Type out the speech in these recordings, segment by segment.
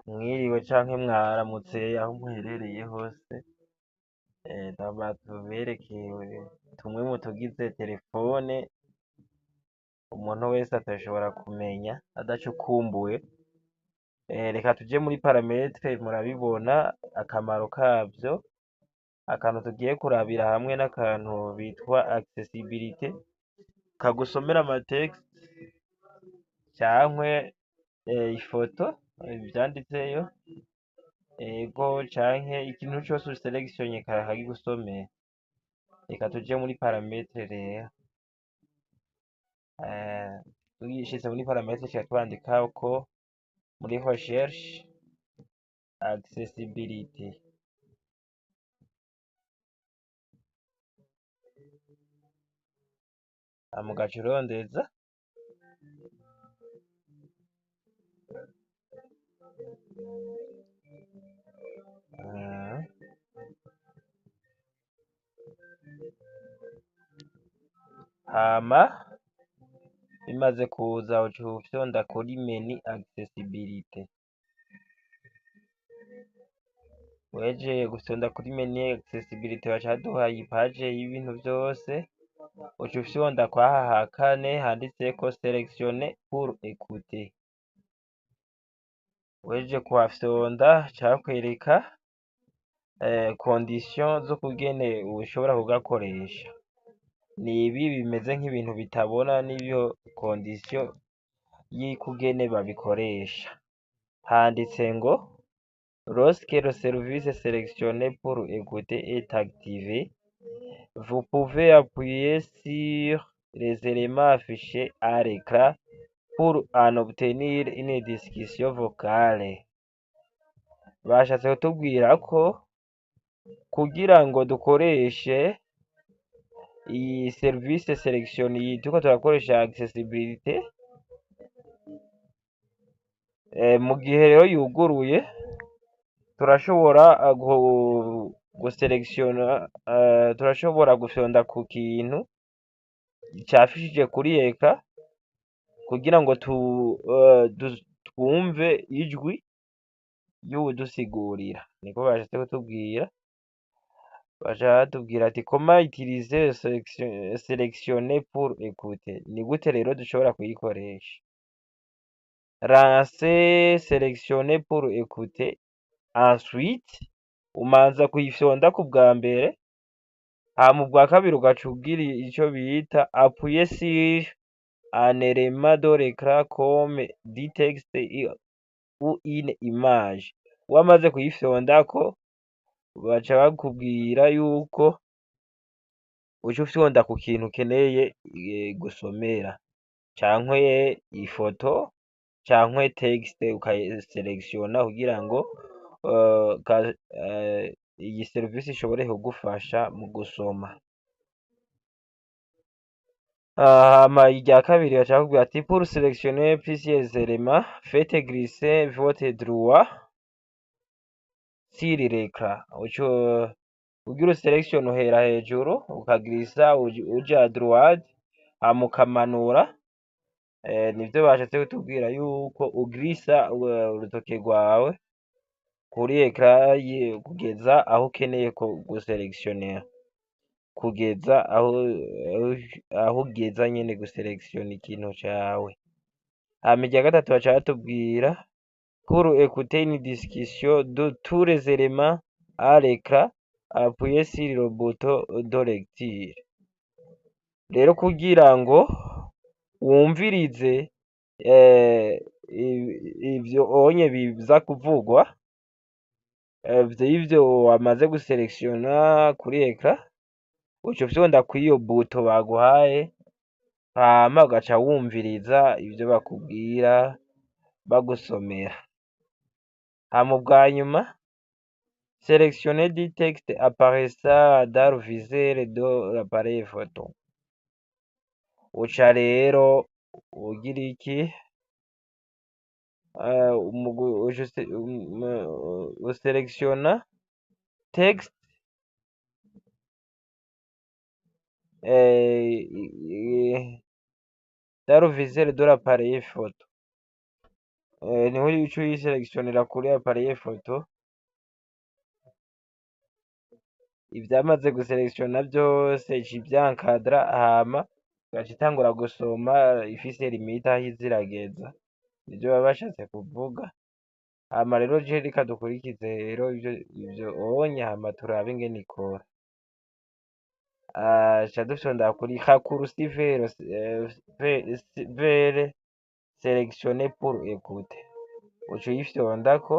Mwiriwe canke mwaramutse aho muherereye hose, tubereke tumwe mu tugize terefone umuntu wese atoshobora kumenya adacukumbuye. Reka tuje muri paramètre, murabibona akamaro kavyo. Akantu tugiye kurabira hamwe n'akantu bitwa accessibilité, kagusomera ama texte cankwe ifoto ivyanditseyo, ego, canke ikintu cose uselectionye kakagigusomera. Reka tuje muri paramètre rero. Tugishitse muri paramètre, tuca twandikako muri recherche accessibilité. Hama ugaca urondeza. Hama bimaze kuza, uca ufyonda kuri menu accessibilité. Uhejeje gufyonda kuri menu accessibilité, baca baduha iyi page y'ibintu vyose. Uca ufyonda kwaha ha kane handitseko sélectionner pour écouter. Uhejeje kuhafyonda, baca bakwereka condition z'ukugene ushobora kugakoresha. Ni ibi bimeze nk'ibintu bitabona, n'ibyo condition y'ukugene babikoresha. Handitse ngo: "Lorsque le service sélectionné pour écouter est activé, vous pouvez appuyer sur les éléments affichés à l'écran pour en obtenir une discussion vocale." Bashatse kutubwira ko kugira ngo dukoreshe iyi service sélection, iyi turiko turakoresha accessibilité, mu gihe rero yuguruye, turashobora guselektiona, turashobora gufyonda ku kintu cafishije kuri écran kugira ngo twumve ijwi ry'uwudusigurira. Niko bashatse kutubwira. Baca batubwira ati: "Comment utiliser sélectionner pour écouter?" Ni gute rero dushobora kuyikoresha? Lancer sélectionner pour écouter, ensuite umanza kuyifyondako ubwa mbere, hama ubwa kabiri ugaca ugira ico bita appuyer sur un élément de l'écran comme du texte ou une image. Wamaze kuyifyondako, baca bakubwira yuko uca ufyonda ku kintu ukeneye gusomera, cankwe ifoto cankwe texte, ukayiselektiona kugira ngo iyi serivisi ishobore kugufasha mu gusoma. Hama irya kabiri baca bakubwira ati: "Pour sélectionner plusieurs éléments, faites glisser votre doigt sur l'écran." Uco kugira uselektione, uhera hejuru ukaglisa uja droite, hama ukamanura. Nivyo bashatse kutubwira, yuko uglisa urutoke rwawe kuri écran kugeza aho ukeneye guselektionera, kugeza aho ugeza nyene guselektiona ikintu cawe. Hama irya gatatu baca batubwira: "Pour écouter une discussion de tous les éléments à l'écran, appuyez sur le bouton de lecture." Rero kugira ngo wumvirize ivyo onye biza kuvugwa vy'ivyo wamaze guselektiona kuri écran, uca ufyonda kw'iyo bouton baguhaye, hama ugaca wumviriza ivyo bakubwira bagusomera. Hama ubwa nyuma: sélectionner du texte apparaissant dans le viseur de l'appareil photo. Uca rero ugira iki? Uselektiona texte dans le viseur de l'appareil photo. Niho uca uyiselectionera kuri appareil photo. Ivyamaze guselectiona vyose ica ivyankadra, hama igaca itangura gusoma ifise limite aho iza irageza, nivyo baba bashatse kuvuga. Hama rero je reka dukurikize rero ivyo onye, hama turabe ingene ikora. Ca dufyonda kuri raccourci vers sélectionner pour écouter, uca uyifyondako.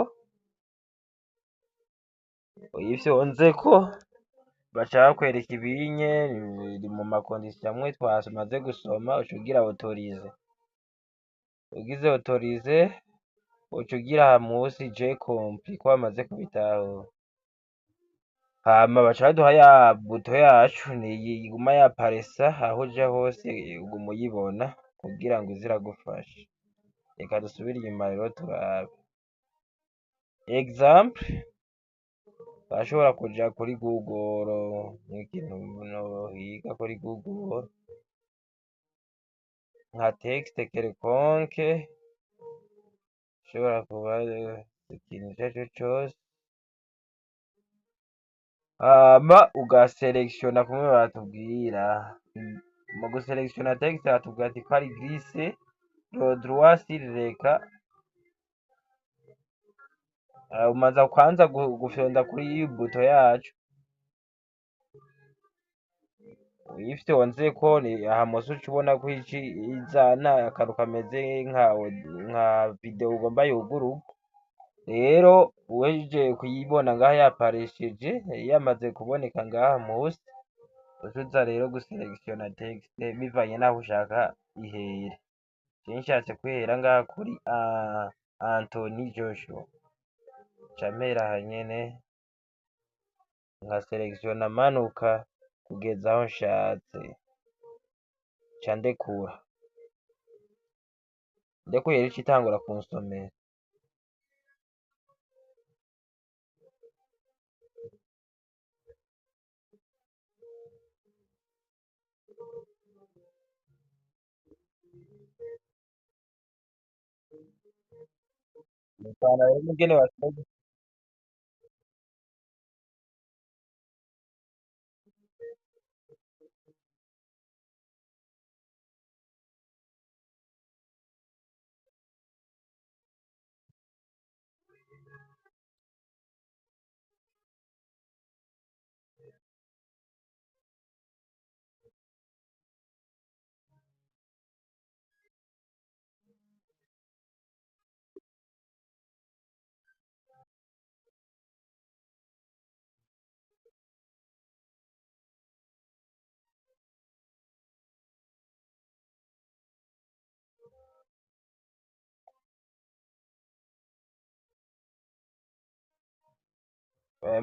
Uyifyonzeko baca bakwereka ibinye biri mu ma conditions amwe twamaze gusoma, uca ugira autoriser. Ugize autoriser, uca ugira aha musi j'ai compris ko wamaze kubitahura. Hama baca baduha ya bouton yacu, niyi iguma yaparesa aho uja hose uguma uyibona kugira ngo ize iragufasha. Reka dusubire inyuma rero turabe exemple. Urashobora kuja kuri Google, nk'ikintu nohiga kuri Google, nka texte quelconque, ishobora kuba ikintu icarico cose, hama ugaselectiona kumwe batubwira. Mu guselectiona texte batubwira ati ko ari glisser le doigt sur l'écran. Umaza kwanza gufyonda kuri iyi bouton yacu. Uyifyonzeko aha musi uca ubona ko ici izana akantu kameze nka video ugomba yugururwe. Rero uhejeje kuyibona ngaha yaparesheje, yamaze kuboneka ngaha musi, uca uza rero guselectiona texte bivanye n'aho ushaka ihere. Je nshatse kwihera ngaha kuri Anthony Joshua, nca mpera aha nyene nkaselectiona manuka kugeza aho nshatse, nca ndekura. Ndekuye rero ica itangura kunsomera. Bivana rero n'ingene wasomye.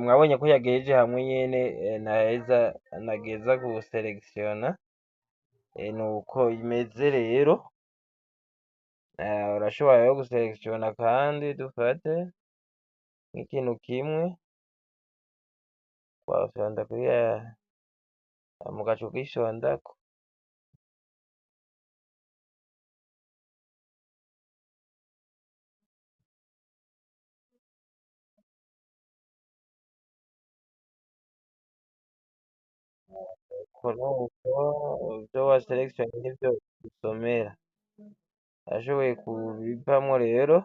Mwabonye ko yagejeje hamwe nyene, naheza nageza guselectiona. Nuko imeze rero. Urashobora rero guselectiona kandi dufate nk'ikintu kimwe, wafyonda kuri mugaca ugifyondako. Uko nuko ivyo waselectionye nivyo bisomera. Ashoboye kubivamwo rero.